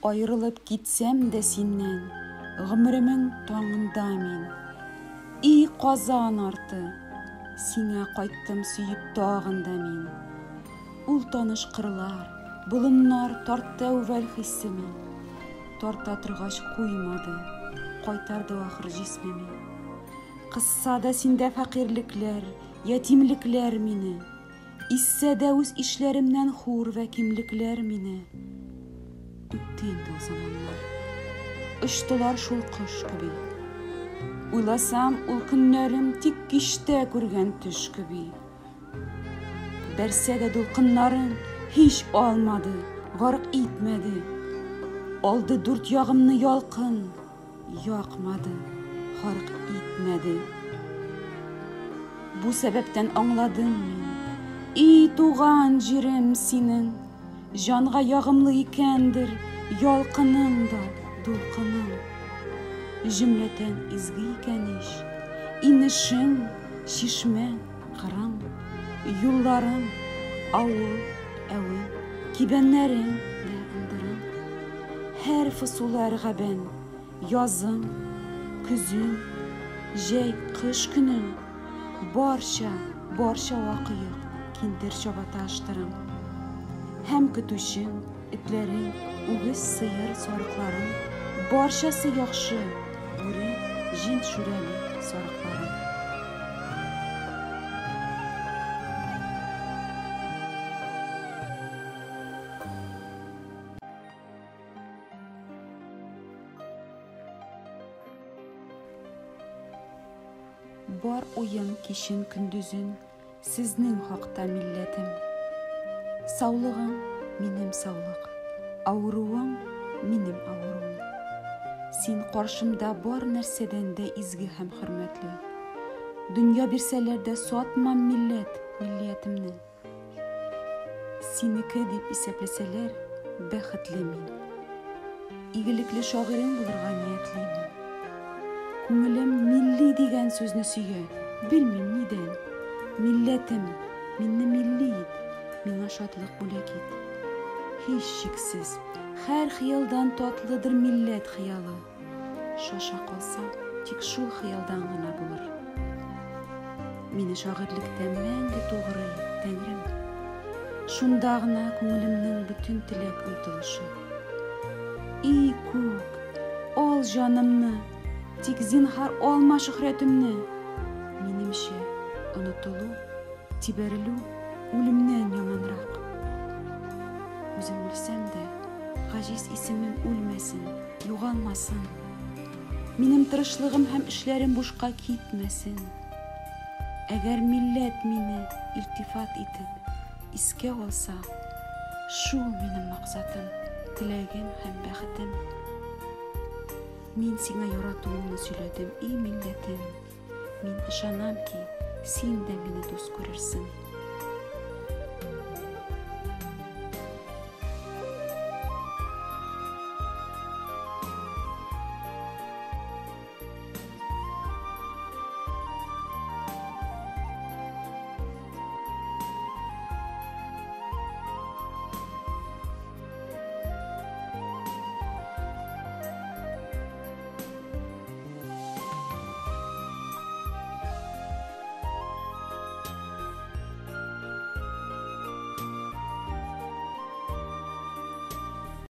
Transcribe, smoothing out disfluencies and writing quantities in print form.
Аерылып китсәм дә синнән, Гомеремең таңында мин. И Казан арты! Сиңа кайттым сөеп тагын да мин. Ул таныш кырлар, болыннар тартты әүвәл хисемә. Тарта торгач куймады, кайтарды ахыр җисмемә. Кысса да синдә фәкыйрьлекләр, ятимлекләр мине. Иссә дә үз ишләремнән хур вә кимлекләр мине. Үтте инде ул заманнар. Очтылар шул кош кеби. Уйласам, ул көннәрем тик кичтә күргән төш кеби. Бәрсә дә дулкыннарың һич алмады, гарык итмәде. Алды дүрт ягымны ялкын, Якмады, харк итмәде. Бу сәбәптән аңладым мин. И туган җирем синең, җанга ягымлы икәндер ялкының да, дулкының. Җөмләтән изге икән ич, инешең, чишмәң, кырың, юлларың, авыл, әвен, кибәннәрең дә ындырың. Һәр фысулы әргабән, язың, көзең, җәй, кыш көнең, барча, барча вакыйк, киндер чабата ыштырың. Һәм көтүчең, этләрең, үгез, сыер, сарыкларың, барчасы яхшы, бүре, җен шүрәле сарыкларың. Бар уем кичен-көндезен сезнең хакта, милләтем. Саулыгың, минем саулык, авыруың, минем авыруым. Син каршымда бар нәрсәдән дә изге һәм хөрмәтле. Дөнья бирсәләр дә сатмам милләт, миллиятемне. Синеке дип исәпләсәләр, бәхетле мин. Игелекле шагыйрең булырга ниятлимен. Күңелем милли дигән сүзне сөя, белмим нидән. Милләтем, минне милли ит, миңа шатлык бүләк ит. Һичшиксез, һәр хыялдан татлыдыр милләт хыялы. Шаша калсам, тик шул хыялдан гына булыр. Мине шагыйрьлектә мәңге тугры ит, Тәңрем. Шунда гына күңелемнең бөтен теләк омтылышы. И күк, ал җанымны, тик зинһар алма шөһрәтемне. Минемчә, онытылу, тибәрелү үлемнән яманрак. Үзем үлсәм дә, гаҗиз исемем үлмәсен. Югалмасын. Минем тырышлыгым һәм эшләрем бушка китмәсен. Әгәр милләт мине илтифат итеп, искә алса, шул минем максатым, теләгем һәм бәхетем. Мин сиңа яратуымны сөйләдем, и милләтем. Мин ышанам ки, син дә мине дус күрерсең.